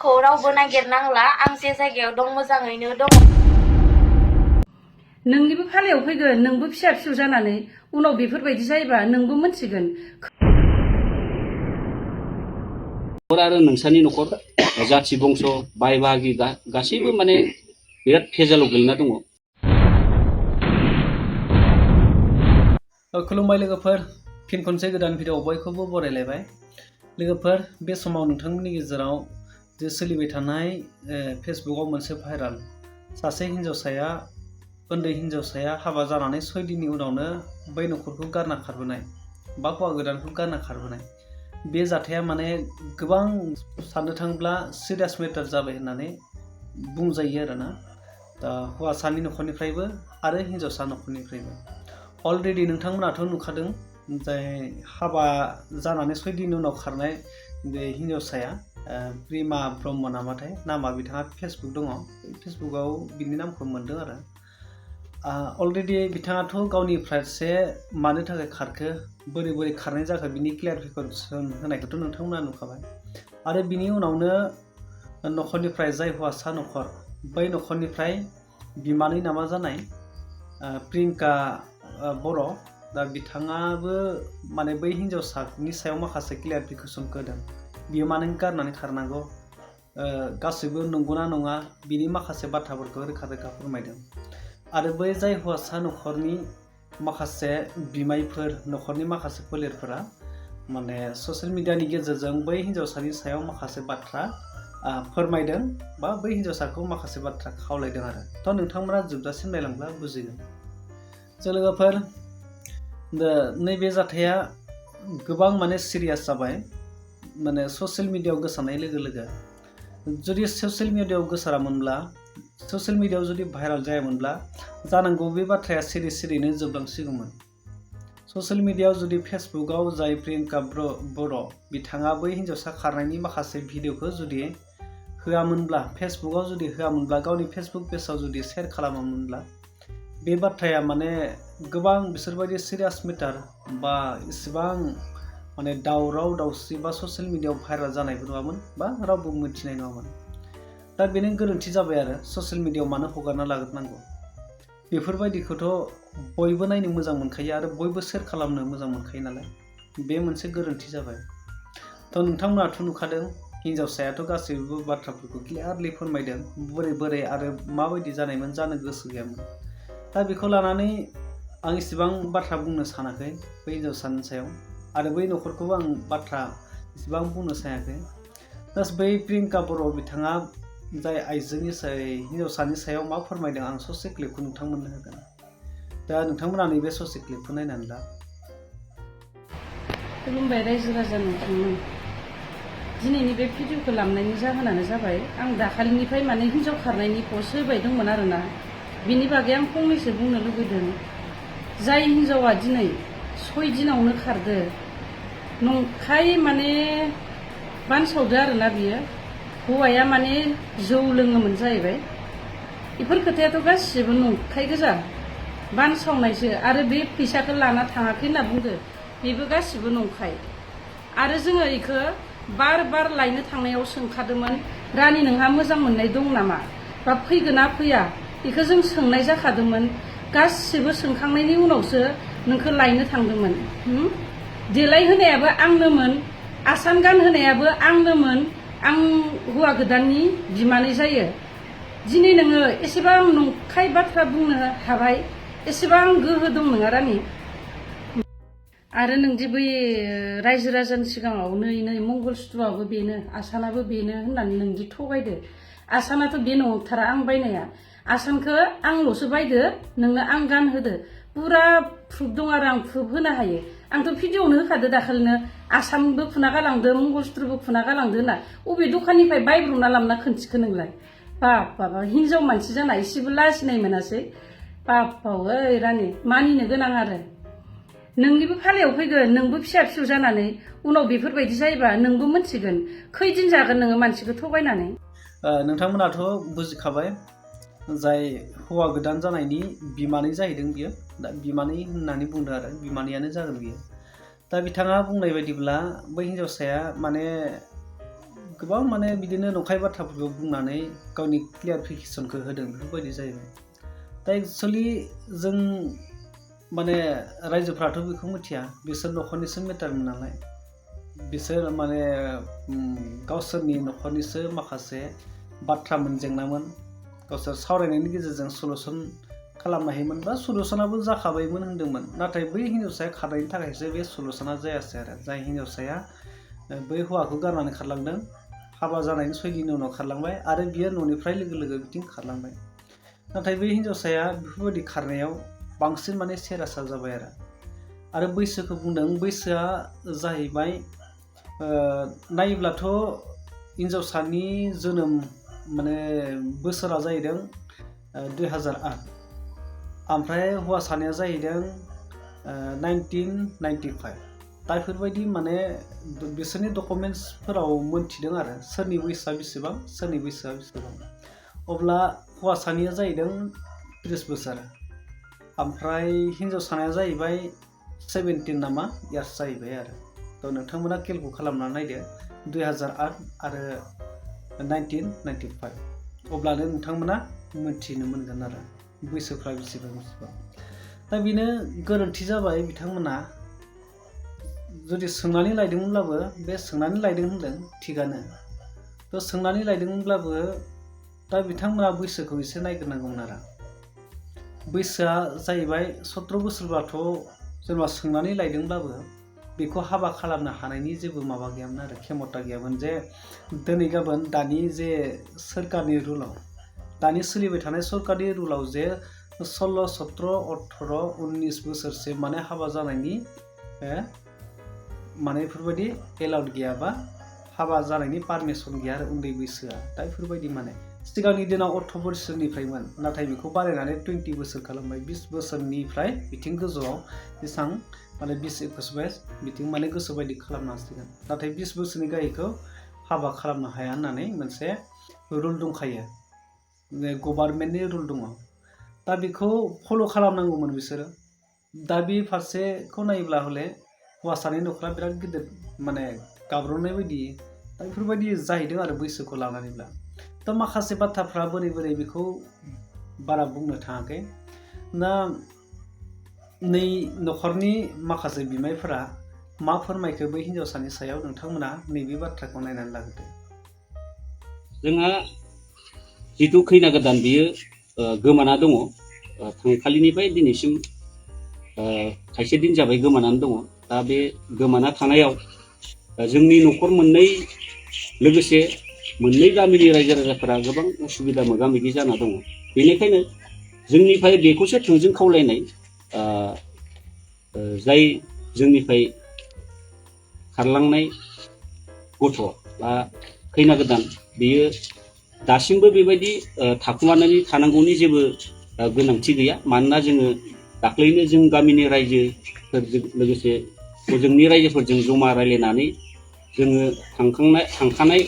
आंखौ रावबो नागिरनांला आं जे जायगायाव दं मोजाङैनो दं नोंनिबो फालायाव फैगोन नोंबो फिसा फिसौ जानानै उनाव बेफोरबायदि जायोबा नोंबो मोनथिगोन आरो नोंसानि न'खर जाथि बंस बाय बाहागि गासैबो माने बिराद भेजालाव गोलैना दङ। खुलुमबाय लोगोफोर, फिन खनसे गोदान भिडिअ बयखौबो बरायलायबाय। लोगोफोर, बे समाव नोंथांमोननि गेजेराव जे सोलिबाय थानाय फेसबुकआव मोनसे भाइराल सासे हिन्जावसाया उन्दै हिन्जावसाया हाबा जानानै 6 दिननि उनावनो बै न'खरखौ गारना खारबोनाय बा हौवा गोदानखौ गारना खारबोनाय बे जाथाया माने गोबां साननो थाङोब्ला सिरियास मेटार जाबाय होननानै बुंजायो आरोना। दा हौवासानि न'खरनिफ्रायबो आरो हिन्जावसा न'खरनिफ्रायबो अलरेडि नोंथांमोनाथ' नुखादों जाय हाबा जानानै 6 दिननि उनाव खारनाय बे हिन्जावसाया प्रिमा ब्रह्म नामाथाय नामा, बिथाङा फेसबुक दङ, फेसबुकआव बिनि नामखौ मोन्दों आरो। अलरेडि बिथाङाथ' गावनि फारसे मानो थाखाय खारखो, बोरै खारनाय जाखो बिनि क्लियारिफिकेसन होनायखौथ' नोंथांमोना नुखाबाय। आरो बिनि उनावनो न'खरनिफ्राय जाय हौवासा न'खर बै न'खरनिफ्राय बिमानै नामा जानाय प्रियंका बर' दा बिथाङाबो माने बै हिन्जावसानि सायाव माखासे क्लियारिफिकेसनखौ होदों। बियो मानो गारनानै खारनांगौ, गासैबो नंगौना नङा बिनि माखासे बाथ्राफोरखौ रोखा फोरमायदों। आरो बै जाय हौवासा न'खरनि माखासे बिमायफोर, न'खरनि माखासे फोलेरफोरा माने ससियेल मिडियानि गेजेरजों बै हिन्जावसानि सायाव माखासे बाथ्रा फोरमायदों बा बै हिन्जावसाखौ माखासे बाथ्रा खावलायदों आरो। थ' नोंथांमोना जोबजासिम नायलांब्ला बुजिगोन। लोगोफोर, नैबे जाथाया गोबां माने सिरियास जाबाय, माने ससियेल मिडियायाव गोसारनाय लोगो लोगो। जुदि ससियेल मिडियायाव गोसारामोनब्ला, ससियेल मिडियायाव जुदि भाइराल जायामोनब्ला जानांगौ बे बाथ्राया सिरियैनो जोबलांसिगौमोन। ससियेल मिडियायाव जुदि फेसबुकआव जाय प्रियंका बर' बिथाङा बै हिन्जावसा खारनायनि माखासे भिडिअखौ जुदि होआमोनब्ला, फेसबुकआव जुदि होआमोनब्ला, गावनि फेसबुक पेजआव जुदि शेयार खालामामोनब्ला बे बाथ्राया माने गोबां बिसोरबायदि सिरियास मेटार बा इसेबां माने दावराव दावसि बा ससियेल मिडियायाव भाइराल जानायबो नङामोन बा रावबो मिथिनाय नङामोन। दा बेनो गोरोन्थि जाबाय आरो, ससियेल मिडियायाव मानो हगारना लाग्रोनांगौ। बेफोरबायदिखौथ' बयबो नायनो मोजां मोनखायो आरो बयबो शेयार खालामनो मोजां मोनखायो नालाय, बे मोनसे गोरोन्थि जाबाय। थ' नोंथांमोनाथ' नुखादों, हिन्जावसायाथ' गासैबो बाथ्राफोरखौ क्लियारलि फोरमायदों, बोरै आरो माबायदि जानायमोन, जानो गोसो गैयामोन। दा बेखौ लानानै आं इसेबां बाथ्रा बुंनो सानाखै बै हिन्जावसानि सायाव, आरो बै न'खरखौबो आं बाथ्रा इसेबां बुंनो सानाखै। जास्ट बै प्रियंका बर' बिथाङा जाय आइजोनि हिन्जावसानि सायाव मा फोरमायदों, आं ससे क्लिपखौ नोंथांमोननो होगोन। दा नोंथांमोना नैबे ससे क्लिपखौ नायनानै ला। खुलुमबाय रायजो राजा नोंथांमोन। दिनैनि बे भिडिअखौ लामनायनि जाहोनानो जाबाय, आं दाखालिनिफ्राय माने हिन्जाव खारनायनि पस्ट होबाय दंमोन आरोना। बिनि बागै आं फंनैसो बुंनो लुबैदों। जाय हिन्जावा दिनै 6 दिनावनो खारदो, नंखाय माने बानसावदो आरोना बियो। हौवाया माने जौ लोङोमोन जाहैबाय। बेफोर खोथायाथ' गासिबो नंखाय गोजा, बानसावनायसो। आरो बे फैसाखौ लाना थाङाखै होनना बुंदो, बेबो गासिबो नंखाय। आरो जोङो बेखौ बार लायनो थांनायाव सोंखादोंमोन, रानि नोंहा मोजां मोननाय दं नामा बा फैगोन ना फैया, बेखौ जों सोंनाय जाखादोंमोन। गासिबो सोंखांनायनि उनावसो नोंखौ लायनो थांदोंमोन। देलाय होनायाबो आंनोमोन, आसान गानहोनायाबो आंनोमोन। आं हौवा गोदाननि बिमानै जायो। दिनै नोङो एसेबां नंखाय बाथ्रा बुंनो हाबाय, एसेबां गोहो दं नोंहा रानि। आरो नोंदि बै रायजो राजानि सिगाङाव नै मंगलसुत्रआबो बेनो, आसानाबो बेनो होननानै नोंदि थगायदो। आसानाथ' बे नंथारा, आं बायनाया। आसानखौ आंल'सो बायदो, नोंनो आं गानहोदो। पुरा प्रुफ दं आरो आं प्रुफ होनो हायो। आंथ' भिडिअ'आवनो होखादो दाखालिनो, आसानबो खुना गालांदो, मंगलसुत्रबो खुना गालांदो होनना। अबे दखाननिफ्राय बायब्रबना लाबोना खोन्थिखो नोंलाय? बाबा हिन्जाव मानसि जाना एसेबो लाजिनाय मोनासै? बाबाव ओइ रानि, मानिनो गोनां आरो। नोंनिबो फालायाव फैगोन नोंबो फिसा फिसौ जानानै उनाव बेफोरबायदि जायोबा नोंबो मोनथिगोन। खैदिन जागोन नोङो मानसिखौ थगायनानै। नोंथांमोनाथ' बुजिखाबाय, जाय हौवा गोदान जानायनि बिमानै जाहैदों बियो। दा बिमानै होननानै बुंदों आरो, बिमानैयानो जागोन बियो। दा बिथाङा बुंनाय बायदिब्ला बै हिन्जावसाया माने गोबां माने बिदिनो नंखाय बाथ्राफोरखौ बुंनानै गावनि क्लियारिफिकेसनखौ होदों बेफोरबायदि जाहैबाय दा एक्सुवेलि जों माने रायजोफ्राथ' बेखौ मिथिया बिसोर न'खरनिसो मेटारमोन नालाय बिसोर माने गावसोरनि न'खरनिसो माखासे बाथ्रामोन जेंनामोन गावसोर सावरायनायनि गेजेरजों सलुसन खालामनो हायोमोन बा सलुसनाबो जाखाबायमोन होनदोंमोन नाथाय बै हिन्जावसाया खारनायनि थाखायसो बे सलुसना जायासै आरो जाय हिन्जावसाया बै हौवाखौ गारनानै खारलांदों हाबा जानायनि 6 दिननि उनाव खारलांबाय आरो बियो न'निफ्राय लोगो लोगो बिथिं खारलांबाय नाथाय बै हिन्जावसाया बेफोरबायदि खारनायाव बांसिन माने सेरासार जाबाय आरो बैसोखौ बुंदों बैसोआ जाहैबाय नायोब्लाथ' हिन्जावसानि जोनोम माने बोसोरा जाहैदों 2008 ओमफ्राय हौवासानिया जाहैदों 1995 दा बेफोरबायदि माने बिसोरनि डकुमेन्टसफोराव मोन्थिदों आरो सोरनि बैसोआ बेसेबां सोरनि बैसोआ बेसेबां अब्ला हौवासानिया जाहैदों 30 बोसोर ओमफ्राय हिन्जावसानिया जाहैबाय 17 नामा इयार्स जाहैबाय आरो थ' नोंथांमोना केलकुलेट खालामनानै नायदो 2008 आरो 1995 अब्लानो नोंथांमोना मोन्थिनो मोनगोन आरो बैसोफ्रा बेसेबां दा बेनो गोरोन्थि जाबाय बिथांमोना जुदि सोंनानै लायदोंमोनब्लाबो बे सोंनानै लायदों होनदों थिगानो थ' सोंनानै लायदोंमोनब्लाबो दा बिथांमोना बैसोखौ एसे नायग्रोनांगौमोन आरो बैसोआ जाहैबाय 17 बोसोरबाथ' जेनेबा सोंनानै लायदोंब्लाबो बेखौ हाबा खालामनो हानायनि जेबो माबा गैयामोन आरो खेमता गैयामोन जे दिनै गाबोन दानि जे सोरखारनि रुलाव दानि सोलिबाय थानाय सरकारनि रुलाव जे 16, 17, 18, 19 बोसोरसिम माने हाबा जानायनि माने बेफोरबायदि एलाउड गैयाबा हाबा जानायनि पारमिसन गैया आरो उन्दै बैसोआ दा बेफोरबायदि माने सिगांनि दिनाव 18 बोसोरनिफ्रायमोन नाथाय बेखौ बारायनानै 20 बोसोर खालामबाय 20 बोसोरनिफ्राय बिथिं गोजौआव जेसां माने 20-21 बोसोर बिथिं माने गोसो बायदि खालामनो हासिगोन नाथाय 20 बोसोरनि गाहायखौ हाबा खालामनो हाया होननानै मोनसे रुल दंखायो गभर्नमेन्टनि रुल दङ दा बेखौ फल' खालामनांगौमोन बिसोरो दा बे फारसेखौ नायोब्ला हले हौवासानि न'खरा बिराद गिदिर माने गाब्र'नाय बायदि दा बेफोरबायदि जाहैदों आरो बैसोखौ लानानैब्ला दा माखासे बाथ्राफ्रा बोरै बेखौ बारा बुंनो थाङाखै दा नै न'खरनि माखासे बिमायफोरा मा फोरमायखो बै हिन्जावसानि सायाव नोंथांमोना नैबे बाथ्राखौ नायनानै लाग्रोदो जोंहा जिथु खैना गोदान बियो गोमाना दङ थांखालिनिफ्राय दिनैसिम खायसे दिन जाबाय गोमानानै दङ दा बे गोमाना थानायाव जोंनि न'खर मोननै लोगोसे मोननै गामिनि रायजो राजाफोरा गोबां उसुबिदा मोगा मोगि जाना दङ बेनिखायनो जोंनिफ्राय बेखौसो थोंजों खावलायनाय जाय जोंनिफ्राय खारलांनाय गथ' बा खैना गोदान बेयो दासिमबो बेबायदि थाखुमानानै थानांगौनि जेबो गोनांथि गैया मानोना जोङो दाख्लैनो जों गामिनि रायजोफोरजों लोगोसे जोंनि रायजोफोरजों जमा रायलायनानै जोङो थांखानाय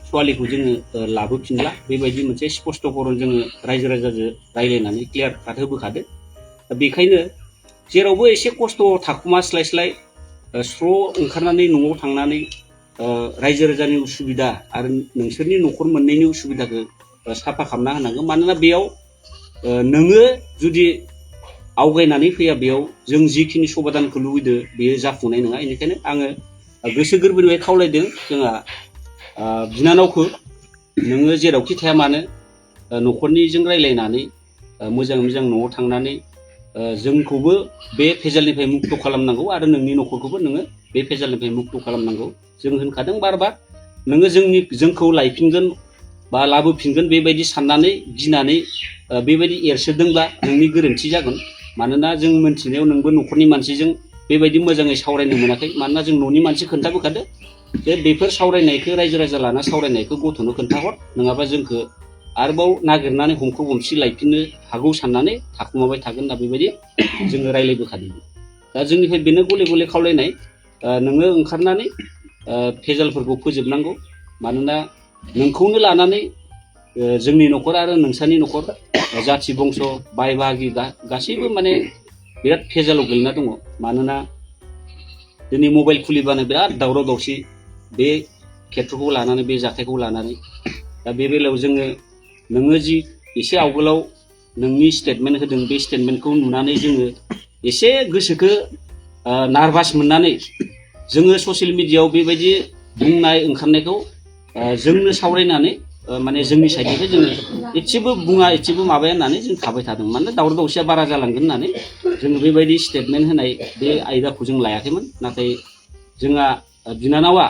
सवालिखौ जोङो लाबोफिनला बेबायदि मोनसे स्पष्ट खरन जोङो रायजो राजाजों रायलायनानै क्लियार काट होबोखादो बेखायनो जेरावबो एसे खस्थ' थाखुमास्लायस्लाय स्र' ओंखारनानै न'आव थांनानै रायजो राजानि उसुबिदा आरो नोंसोरनि न'खर मोननैनि उसुबिदाखौ साफा खालामना होनांगौ मानोना बेयाव नोङो जुदि आवगायनानै फैया बेयाव जों जिखिनि समाधानखौ लुबैदो बेयो जाफुंनाय नङा बेनिखायनो आङो गोसो गोरबोनिफ्राय खावलायदों जोंहा बिनानावखौ नोङो जेरावखि थाया मानो न'खरनिजों रायलायनानै मोजां न'आव थांनानै जोंखौबो बे भेजालनिफ्राय मुक्त खालामनांगौ आरो नोंनि न'खरखौबो नोङो बे भेजालनिफ्राय मुक्त खालामनांगौ जों होनखादों बार नोङो जोंखौ लायफिनगोन बा लाबोफिनगोन बेबायदि साननानै गिनानै बेबायदि एरसोदोंब्ला नोंनि गोरोन्थि जागोन मानोना जों मोनथिनायाव नोंबो न'खरनि मानसिजों बेबायदि मोजाङै सावरायनो मोनाखै मानोना जों न'नि मानसि खोन्थाबोखादो जे बेफोर सावरायनायखौ रायजो राजा लाना सावरायनायखौ गथ'नो खोन्थाहर नङाबा जोंखौ आरोबाव नागिरनानै हमखो हमसि लायफिननो हागौ साननानै थाखुमाबाय थागोन होनना बेबायदि जोङो रायलायबोखादों दा जोंनिफ्राय बेनो गले गले खावलायनाय नोङो ओंखारनानै भेजालफोरखौ फोजोबनांगौ मानोना नोंखौनो लानानै जोंनि न'खर आरो नोंसानि न'खर जाथि बंस' बाय बाहागि गासैबो माने बिराद भेजालाव गोलैना दङ मानोना दिनै मबाइल खुलिबानो बिराद दावराव दावसि बे खेत्रखौ लानानै बे जाथायखौ लानानै दा बे बेलायाव जोङो नोङो जि एसे आवगोलाव नोंनि स्टेटमेन्ट होदों बे स्टेटमेन्टखौ नुनानै जोङो एसे गोसोखौ नार्भास मोननानै जोङो ससियेल मिडियायाव बेबायदि बुंनाय ओंखारनायखौ जोंनो सावरायनानै माने जोंनि साइडनिफ्राय जोङो एसेबो बुङा एसेबो माबाया होननानै जों थाबाय थादों मानोना दावराव दावसिया बारा जालांगोन होननानै जोङो बेबायदि स्टेटमेन्ट होनाय बे आयदाखौ जों लायाखैमोन नाथाय जोंहा बिनानावा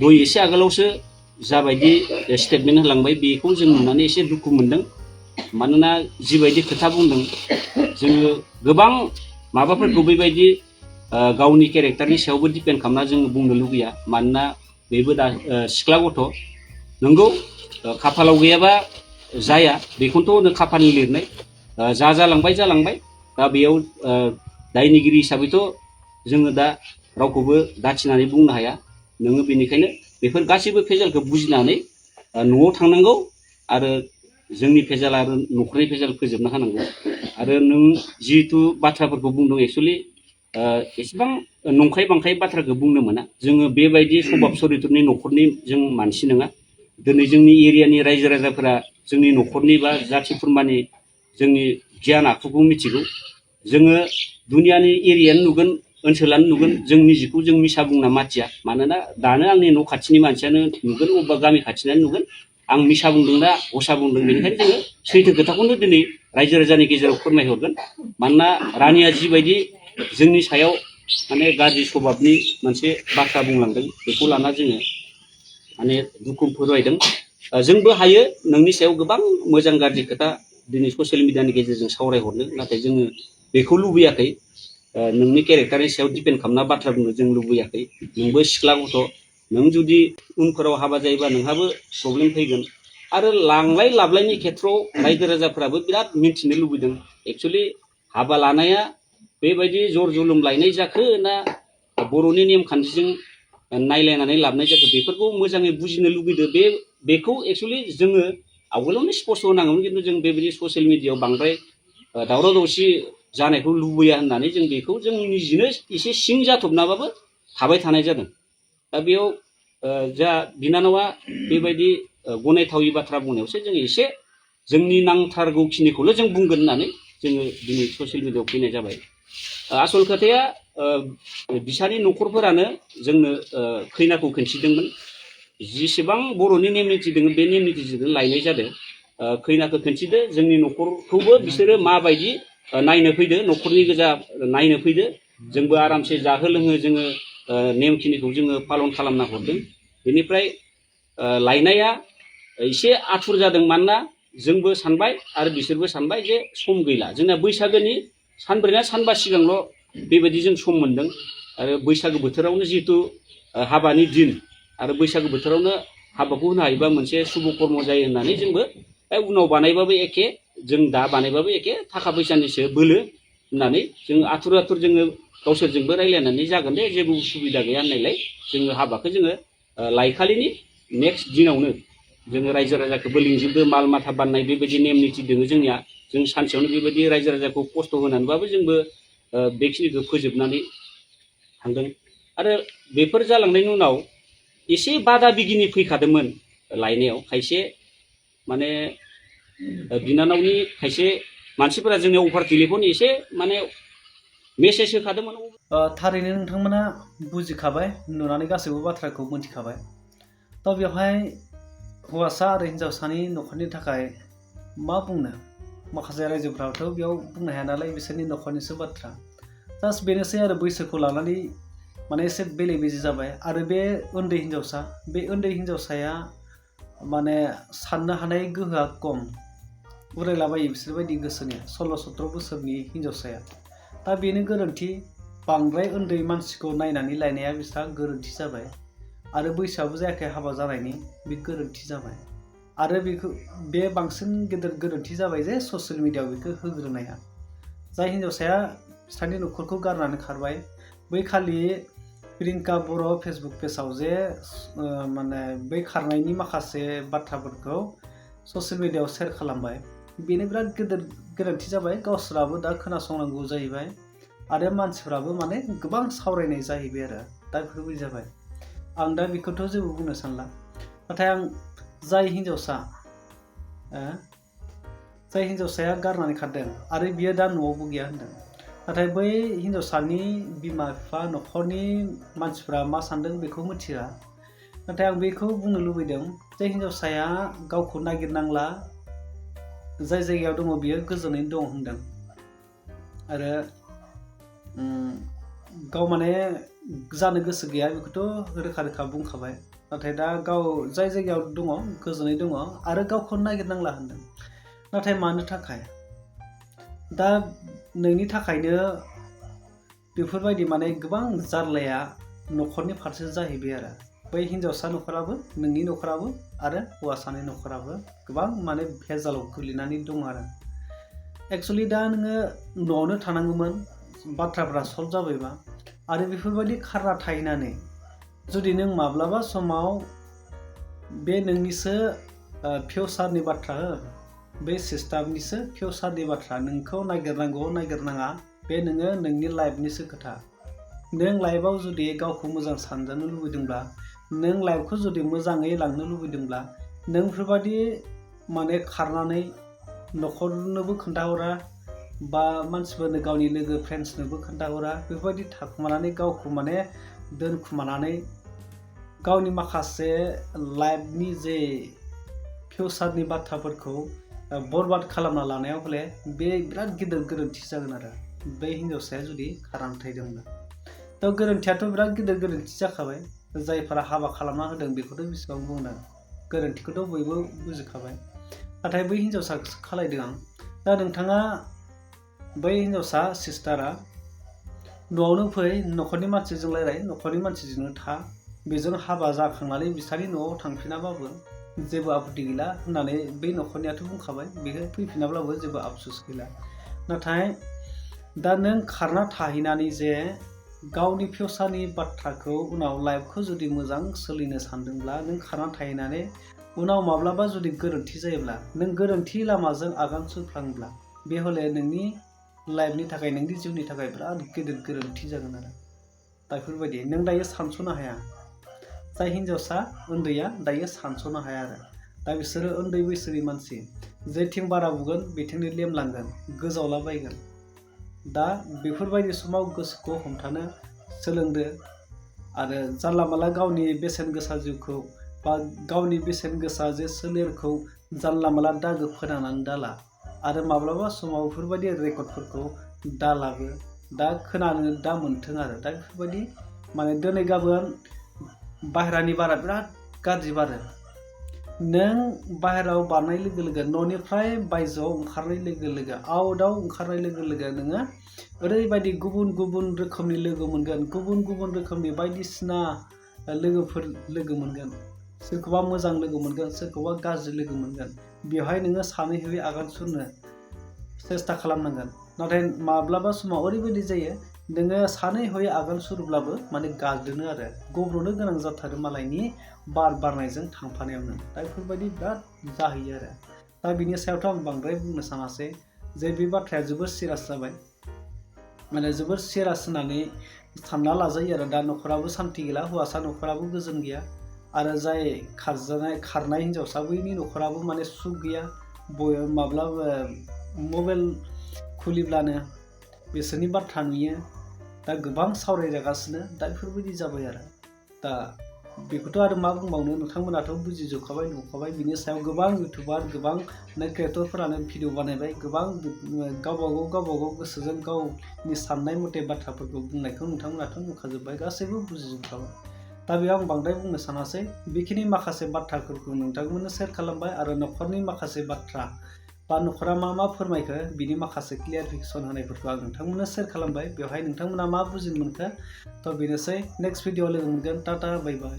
दय एसे आगोलावसो जाबायदि स्टेटमेन्ट होलांबाय बेखौ जों नुनानै एसे दुखु मोनदों मानोना जिबायदि खोथा बुंदों जोङो गोबां माबाफोरखौ बेबायदि गावनि केरेक्टारनि सायावबो डिपेन्ड खालामना जों बुंनो लुगैया मानोना बेबो दा सिख्ला गथ' नंगौ खाफालाव गैयाबा जाया बेखौनोथ' होनो खाफालनि लिरनाय जालांबाय दा बेयाव दायनिगिरि हिसाबैथ' जोङो दा रावखौबो दाथिनानै बुंनो हाया नोङो बेनिखायनो बेफोर गासैबो फेजालखौ बुजिनानै न'आव थांनांगौ आरो जोंनि फेजाल आरो न'खरनि फेजाल फोजोबनो हानांगौ आरो नों जिहेतु बाथ्राफोरखौ बुंदों एक्सुवेलि एसेबां नंखाय बांखाय बाथ्राखौ बुंनो मोना जोङो बेबायदि सभाब चरित्रनि न'खरनि जों मानसि नङा दिनै जोंनि एरियानि रायजो राजाफोरा जोंनि न'खरनि बा जाथि खुरमानि जोंनि गियान आखुखौ मिथिगौ जोङो दुनियानि एरियानो नुगोन ओनसोलानो नुगोन जों निजिखौ जों मिसा बुंना माथिया मानोना दानो आंनि न' खाथिनि मानसियानो नुगोन अबेबा गामि खाथिनानो नुगोन आं मिसा बुंदों ना हसा बुंदों बेनिखायनो जोङो सैथो खोथाखौनो दिनै रायजो राजानि गेजेराव फोरमायहरगोन मानोना रानिया जिबायदि जोंनि सायाव माने गाज्रि सभाबनि मोनसे बाथ्रा बुंलांदों बेखौ लाना जोङो माने दुखु फोरमायदों जोंबो हायो नोंनि सायाव गोबां मोजां गाज्रि खोथा दिनै ससियेल मिडियानि गेजेरजों सावरायहरनो नाथाय जोङो बेखौ लुबैयाखै नोंनि केरेक्टारनि सायाव डिपेन्ड खालामना बाथ्रा बुंनो जों लुबैयाखै नोंबो सिख्ला गथ' नों जुदि उनफोराव हाबा जायोबा नोंहाबो प्रब्लेम फैगोन आरो लांलाय लाबलायनि खेथ्रआव रायजो राजाफोराबो बिराद मिन्थिनो लुबैदों एक्सुवेलि हाबा लानाया बेबायदि जर जुलुम लायनाय जाखो ना बर'नि नेमखान्थिजों नायलायनानै लाबोनाय जाखो बेफोरखौ मोजाङै बुजिनो लुबैदों बेखौ एक्सुवेलि जोङो आवगोलावनो स्पष्ट होनांगौमोन खिन्थु जों बेबायदि ससियेल मिडियायाव बांद्राय दावराव दावसि जानायखौ लुबैया होननानै जों बेखौ जों निजिनो एसे सिं जाथबनाबाबो थाबाय थानाय जादों दा बेयाव जा बिनानावा बेबायदि गनायथावि बाथ्रा बुंनायावसो जों एसे जोंनि नांथारगौखिनिखौल' जों बुंगोन होननानै जोङो दिनै ससियेल मिडियायाव फैनाय जाबाय आसल खोथाया बिसानि न'खरफोरानो जोंनो खैनाखौ खोन्थिदोंमोन जेसेबां बर'नि नेम निथि दङ बे नेम निथिजों लायनाय जादों खैनाखौ खोन्थिदो जोंनि न'खरखौबो बिसोरो माबायदि नायनो फैदो न'खरनि गोजा नायनो फैदो जोंबो आरामसे जाहो लोङो जोङो नेमखिनिखौ जोङो पालन खालामना हरदों बेनिफ्राय लायनाया एसे आथुर जादों मानोना जोंबो सानबाय आरो बिसोरबो सानबाय जे सम गैला जोंना बैसागोनि सानब्रै ना सानबा सिगांल' बेबायदि जों सम मोन्दों आरो बैसागो बोथोरावनो जिहेतु हाबानि दिन आरो बैसागो बोथोरावनो हाबाखौ होनो हायोबा मोनसे शुभ कर्म जायो होननानै जोंबो उनाव बानायबाबो एखे जों दा बानायबाबो एखे थाखा फैसानिसो बोलो होननानै जों आथुर जोङो गावसोरजोंबो रायज्लायनानै जागोन दे जेबो उसुबिदा गैया होननायलाय जोङो हाबाखौ जोङो लायखालिनि नेक्स्ट दिनावनो जोङो रायजो राजाखौबो लिंजोबदो माल माथा बाननाय बेबायदि नेम निथि दङ जोंनिया जों सानसेयावनो बेबायदि रायजो राजाखौ खस्थ' होनानैबाबो जोंबो बेखिनिखौ फोजोबनानै थांदों आरो बेफोर जालांनायनि उनाव एसे बादा बिगिनि फैखादोंमोन लायनायाव खायसे माने बिनानावनि खायसे मानसिफोरा जोंनियाव अफार टेलिफन एसे माने मेसेज होखादोंमोन थारैनो नोंथांमोना बुजिखाबाय नुनानै गासैबो बाथ्राखौ मोनथिखाबाय दा बेवहाय हौवासा आरो हिन्जावसानि न'खरनि थाखाय मा बुंनो माखासे रायजोफ्राथ' बेयाव बुंनो हाया नालाय बिसोरनि न'खरनिसो बाथ्रा जास्ट बेनोसै आरो बैसोखौ लानानै माने एसे बेले बेजे जाबाय आरो बे उन्दै हिन्जावसाया माने साननो हानाय गोहोआ खम उरायलाबायो बिसोरबायदि गोसोनि 16-17 बोसोरनि हिन्जावसाया दा बेनो गोरोन्थि बांद्राय उन्दै मानसिखौ नायनानै लायनाया बिस्रा गोरोन्थि जाबाय आरो बैसोआबो जायाखै हाबा जानायनि बे गोरोन्थि जाबाय आरो बे बांसिन गेदेर गोरोन्थि जाबाय जे ससियेल मिडियायाव बेखौ होग्रोनाया जाय हिन्जावसाया बिस्रानि न'खरखौ गारनानै खारबाय बै खालि प्रियंका बर' फेसबुक पेजाव जे माने बै खारनायनि माखासे बाथ्राफोरखौ ससियेल मिडियायाव शेयार खालामबाय बेनो बिराद गेदेर गोरोन्थि जाबाय गावसोराबो दा खोनासंनांगौ जाहैबाय आरो मानसिफ्राबो माने गोबां सावरायनाय जाहैबाय आरो दा बेफोरबायदि जाबाय आं दा बेखौथ' जेबो बुंनो सानला नाथाय आं जाय हिन्जावसाया गारनानै खारदों आरो बियो दा न'आवबो गैया होनदों नाथाय बै हिन्जावसानि बिमा बिफा न'खरनि मानसिफ्रा मा सानदों बेखौ मिथिया नाथाय आं बेखौ बुंनो लुबैदों जे हिन्जावसाया गावखौ नागिरनांला जाय जायगायाव दङ बियो गोजोनैनो दं होनदों आरो गाव माने जानो गोसो गैया बेखौथ' रोखा रोखा बुंखाबाय नाथाय दा गाव जाय जायगायाव दङ गोजोनै दङ आरो गावखौ नागिरनांला होनदों नाथाय मानो थाखाय दा नोंनि थाखायनो बेफोरबायदि माने गोबां जारलाया न'खरनि फारसे जाहैबाय आरो बै हिन्जावसा न'खराबो नोंनि न'खराबो आरो हौवासानि न'खराबो गोबां माने भेजालाव गोग्लैनानै दं आरो एक्सुवेलि दा नोङो न'आवनो थानांगौमोन बाथ्राफ्रा सल्भ जाबायबा आरो बेफोरबायदि खारना थाहैनानै जुदि नों माब्लाबा समाव बे नोंनिसो फिउचारनि बाथ्रा बे सिस्टारनिसो फिउचारनि बाथ्रा नोंखौ नागिरनांगौ नागिरनाङा बे नोङो नोंनि लाइफनिसो खोथा नों लाइफआव जुदि गावखौ मोजां सानजानो लुबैदोंब्ला नों लाइफखौ जुदि मोजाङै लांनो लुबैदोंब्ला नों बेफोरबायदि माने खारनानै न'खरनोबो खोन्थाहरा बा मानसिफोरनो गावनि लोगो फ्रेन्ड्सनोबो खोन्थाहरा बेफोरबायदि थाखुमानानै गावखौ माने दोनखुमानानै गावनि माखासे लाइफनि जे फिउचारनि बाथ्राफोरखौ बरबाद खालामना लानायाव हले बे बिराद गिदिर गोरोन्थि जागोन आरो बे हिन्जावसाया जुदि खारनानै थाहैदोंब्ला दा गोरोन्थियाथ' बिराद गिदिर गोरोन्थि जाखाबाय जायफोरा हाबा खालामना होदों बेखौथ' बेसेबां बुंनो गोरोन्थिखौथ' बयबो बुजिखाबाय नाथाय बै हिन्जावसाखौसो खालायदों आं दा नोंथाङा बै हिन्जावसा सिस्टारा न'आवनो फै न'खरनि मानसिजों रायलाय न'खरनि मानसिजोंनो था बेजों हाबा जाखांनानै बिसानि न'आव थांफिनाबाबो जेबो आपत्ति गैला होननानै बै न'खरनियाथ' बुंखाबाय बेखौ फैफिनाब्लाबो जेबो आफसुस गैला नाथाय दा नों खारना थाहैनानै जे गावनि फिउचारनि बाथ्राखौ उनाव लाइफखौ जुदि मोजां सोलिनो सानदोंब्ला नों खारना थाहैनानै उनाव माब्लाबा जुदि गोरोन्थि जायोब्ला नों गोरोन्थि लामाजों आगान सुरफ्लाङोब्ला बे हले नोंनि लाइफनि थाखाय नोंनि जिउनि थाखाय बिराद गिदिर गोरोन्थि जागोन आरो दा बेफोरबायदि नों दायो सानस'नो हाया जाय हिन्जावसा उन्दैया दायो सानस'नो हाया आरो दा बिसोरो उन्दै बैसोनि मानसि जेथिं बारा बुगोन बेथिंनो लेमलांगोन गोजावलाबायगोन दा बेफोरबायदि समाव गोसोखौ हमथानो सोलोंदो आरो जानला मानला गावनि बेसेन गोसा जिउखौ बा गावनि बेसेन गोसा जे सोलेरखौ जानला मानला दागो फोनांनानै दाला आरो माब्लाबा समाव बेफोरबायदि रेकर्डफोरखौ दालाबो दा खोनानो दा मोन्थों आरो दा बेफोरबायदि माने दिनै गाबोन बाहेरानि बारा बिराद गाज्रि बारो नों बाहेरायाव बारनाय लोगो लोगो न'निफ्राय बायजोआव ओंखारनाय लोगो लोगो आउटआव ओंखारनाय लोगो लोगो नोङो ओरैबायदि गुबुन गुबुन रोखोमनि लोगो मोनगोन गुबुन गुबुन रोखोमनि बायदिसिना लोगोफोर लोगो मोनगोन सोरखौबा मोजां लोगो मोनगोन सोरखौबा गाज्रि लोगो मोनगोन बेवहाय नोङो सानै हयै आगान सुरनो सेस्था खालामनांगोन नाथाय माब्लाबा समाव ओरैबायदि जायो नोङो सानै हयै आगान सुरोब्लाबो माने गाज्रिनो आरो गब्र'नो गोनां जाथारो मालायनि बार बारनायजों थांफानायावनो दा बेफोरबायदि बिराद जाहैयो आरो दा बिनि सायावथ' आं बांद्राय बुंनो सानासै जे बे बाथ्राया जोबोर सिरियास जाबाय माने जोबोर सिरियास होननानै सानना लाजायो आरो दा न'खराबो सान्थि गैला हौवासा न'खराबो गोजोन गैया आरो जाय खारनाय हिन्जावसा बैनि न'खराबो माने सुख गैया माब्लाबा मबाइल खुलिब्लानो बिसोरनि बाथ्रा नुयो दा गोबां सावरायजागासिनो दा बेफोरबायदि जाबाय आरो दा बेखौथ' आरो मा बुंबावनो नोंथांमोनाथ' बुजिजोबखाबाय नुखाबाय बिनि सायाव गोबां इउटुबार गोबां क्रिएटरफोरानो भिडिअ बानायबाय गोबां गावबागाव गोसोजों गावनि साननाय मथे बाथ्राफोरखौ बुंनायखौ नोंथांमोनाथ' नुखाजोब्बाय गासैबो बुजिजोबखाबाय दा बेयाव आं बांद्राय बुंनो सानासै बेखिनि माखासे बाथ्राफोरखौ नोंथांमोननो शेयार खालामबाय आरो न'खरनि माखासे बाथ्रा बा न'खरा मा फोरमायखो बिनि माखासे क्लियारिफिकेसन होनायफोरखौ आं नोंथांमोननो शेयार खालामबाय बेवहाय नोंथांमोना मा बुजिनो मोनखो थ' बेनोसै नेक्स्ट भिडिअ लोगो मोनगोन टाटा बाय बाय